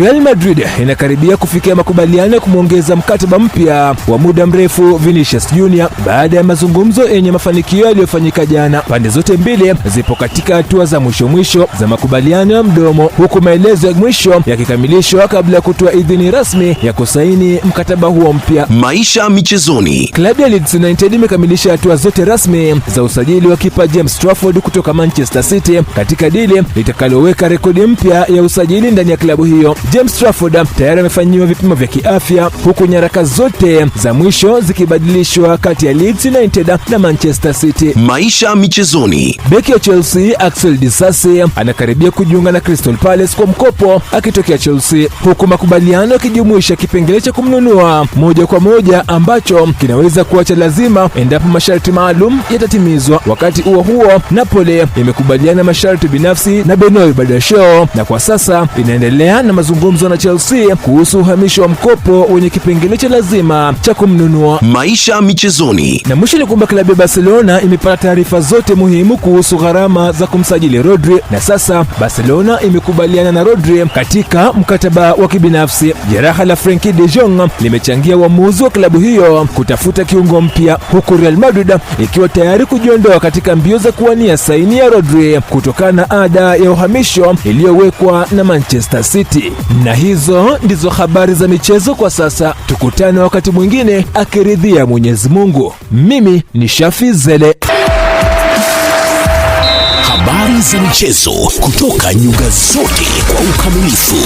Real Madrid inakaribia kufikia makubaliano ya kumwongeza mkataba mpya wa muda mrefu Vinicius Junior baada ya mazungumzo yenye mafanikio yaliyofanyika jana. Pande zote mbili zipo katika hatua za mwisho mwisho za makubaliano ya mdomo, huku maelezo ya mwisho yakikamilishwa kabla ya kutoa idhini rasmi ya kusaini mkataba huo mpya. Maisha michezoni. Klabu ya Leeds United imekamilisha hatua zote rasmi za usajili wa kipa James Trafford kutoka Manchester City katika dili litakaloweka rekodi mpya ya usajili ndani ya klabu hiyo. James Trafford tayari amefanyiwa vipimo vya kiafya, huku nyaraka zote za mwisho zikibadilishwa kati ya Leeds United na Manchester City. Maisha michezoni. Beki wa Chelsea Axel Disasi anakaribia kujiunga na Crystal Palace kwa mkopo akitokea Chelsea, huku makubaliano yakijumuisha kipengele cha kumnunua moja kwa moja ambacho kinaweza kuwa cha lazima endapo masharti maalum yatatimizwa. Wakati huo huo, Napoli imekubaliana masharti binafsi na Benoit Badiashile na kwa sasa inaendelea na mazungumzo na Chelsea kuhusu uhamisho wa mkopo wenye kipengele cha lazima cha kumnunua. Maisha michezoni. Na mwisho ni kwamba klabu ya Barcelona imepata taarifa zote muhimu kuhusu gharama za kumsajili Rodri, na sasa Barcelona imekubaliana na Rodri katika mkataba wa kibinafsi. Jeraha la Frenkie de Jong limechangia uamuzi wa klabu hiyo kutafuta kiungo mpya, huku Real Madrid ikiwa tayari kujiondoa katika mbio za kuwania saini ya Rodri kutokana na ada ya uhamisho iliyowekwa na Manchester City. Na hizo ndizo habari za michezo kwa sasa. Tukutane wakati mwingine akiridhia Mwenyezi Mungu. Mimi ni Shafi Zele. Habari za michezo kutoka nyuga zote kwa ukamilifu.